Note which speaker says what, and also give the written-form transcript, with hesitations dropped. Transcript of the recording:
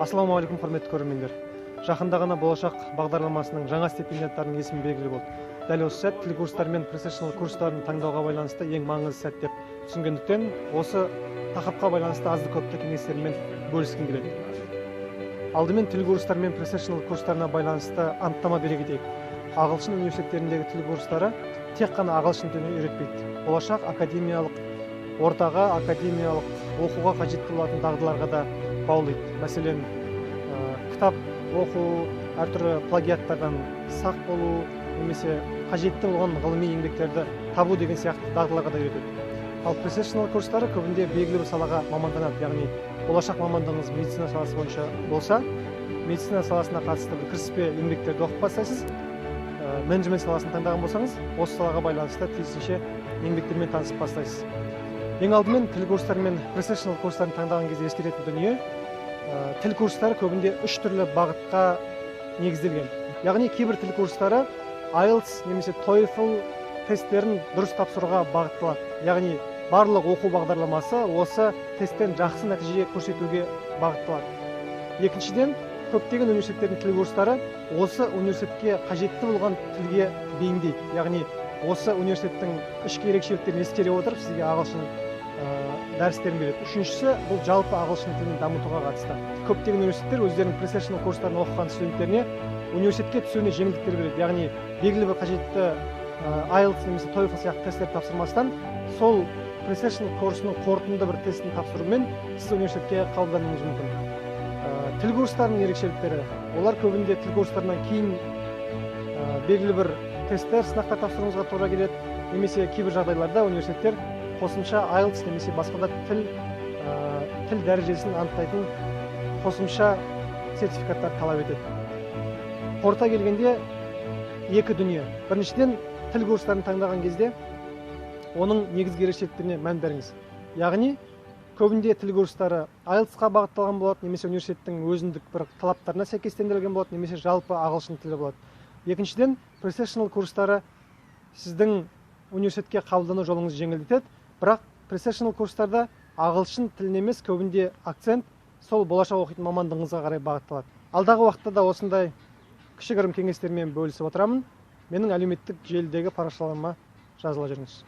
Speaker 1: Ассалаумағалейкум, құрметті көрермендер. Жақында ғана Болашақ бағдарламасының жаңа стипендиаттарының есімі белгілі болды. Дәл осы сәт тіл курстары мен pre-sessional курстарын таңдауға байланысты ең маңызды сәт деп түсінгендіктен, осы тақырыпқа байланысты азды көпті кеңестеріммен бөліскім келеді. Алдымен тіл курстары мен pre-sessional курстарына байланысты анықтама бере кетейік. Ағылшын университеттеріндегі тіл курстары тек қана ағылшын тілін үйретпейді. Болашақ академиялық ортаға, академиялық оқуға қажетті болатын дағдыларға да баулиды. Мәселен, кітап оқу, әртүрлі плагиаттардан сақ болу, немесе қажетті болған ғылыми еңбектерді табу деген сияқты дағдыларға да үйретеді. Ал pre-sessional курстары көбінде белгілі бір салаға маманданады, яғни болашақ мамандығыңыз медицина саласы бойынша болса, медицина саласына қатысты бір кіріспе еңбектерді оқып бастайсыз. Менеджмент саласын таңдаған болсаңыз, осы салаға байланысты тиісінше еңбектермен танысып бастайсыз. Ең алдымен тіл курстары мен pre-sessional курстарын таңдаған кезде ескеретін дүние, тіл курстары көбінде үш түрлі бағытқа негізделген. Яғни кейбір тіл курстары IELTS немесе TOEFL тесттерін дұрыс тапсыруға бағытталады. Яғни барлық оқу бағдарламасы осы тесттен жақсы нәтиже көрсетуге бағытталады. Екіншіден, көптеген университеттердің тіл курстары осы университетке қажетті болған тілге бейімдейді. Яғни осы университеттің ішкі ерекшеліктерін ескере отырып, сізге ағылшын дәрістерін береді. Үшіншісі, бұл жалпы ағылшын тілін дамытуға қатысты. Көптеген университеттер өздерінің pre-sessional курстарын оқыған студенттеріне университетке түсуіне жеңілдіктер береді. Яғни белгілі бір қажетті IELTS немесе TOEFL сияқты тесттер тапсырмастан, сол pre-sessional курсының қорытынды бір тестін тапсырумен сіз университетке қабылдануыңыз мүмкін. Тіл курстарының ерекшеліктері, олар көбінде тіл курстарынан кейін белгілі бір тесттер, сынақтар тапсыруыңызға тура келеді, немесе кейбір жағдайларда университеттер қосымша IELTS немесе басқа да тіл дәрежесін анықтайтын қосымша сертификаттар талап етеді. Қорыта келгенде екі дүние. Біріншіден, тіл курстарын таңдаған кезде оның негізгі ерекшеліктеріне мән беріңіз. Яғни көбінде тіл курстары IELTS-қа бағытталған болады, немесе университеттің өзіндік бір талаптарына сәйкестендірілген болады, немесе жалпы ағылшын тілі болады. Екіншіден, pre-sessional курстары сіздің университетке қабылдану жолыңызды жеңілдетеді, бірақ pre-sessional курстарда ағылшын тіліне емес, көбінде акцент сол болашақ оқитын мамандығыңызға қарай бағытталады. Алдағы уақытта да осындай кішігірім кеңестермен бөлісіп отырамын. Менің әлеуметтік желідегі парақшаларыма жазыла жүріңіз.